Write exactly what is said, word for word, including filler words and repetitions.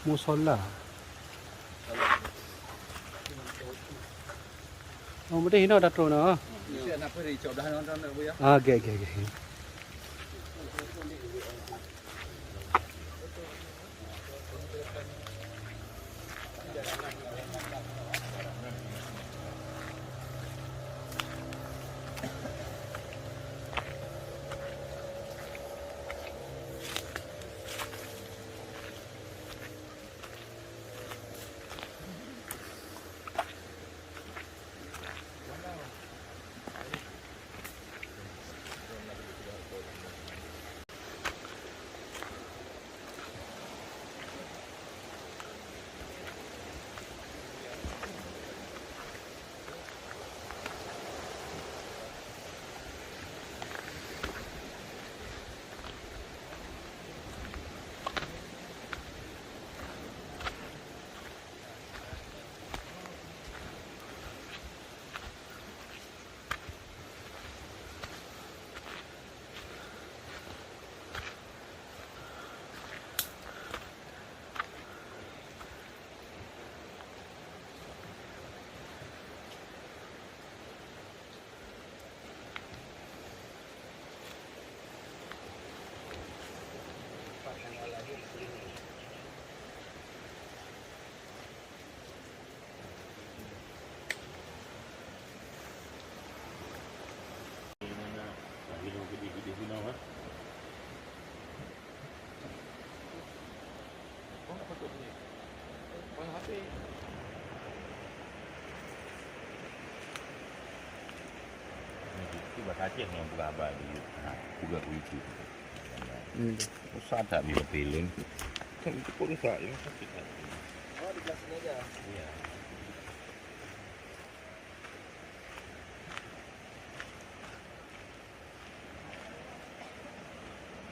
Musola. Oh, beudeh inoe tatrok na. Ah, oke, oke, oke. Itu bahasa Aceh yang bukan abang di, ha, bukan kulit itu. Hmm. Susah tak bila peleng? Kan itu pun susah, ya, sakit hati. Oh, di belah sini aja? Iya.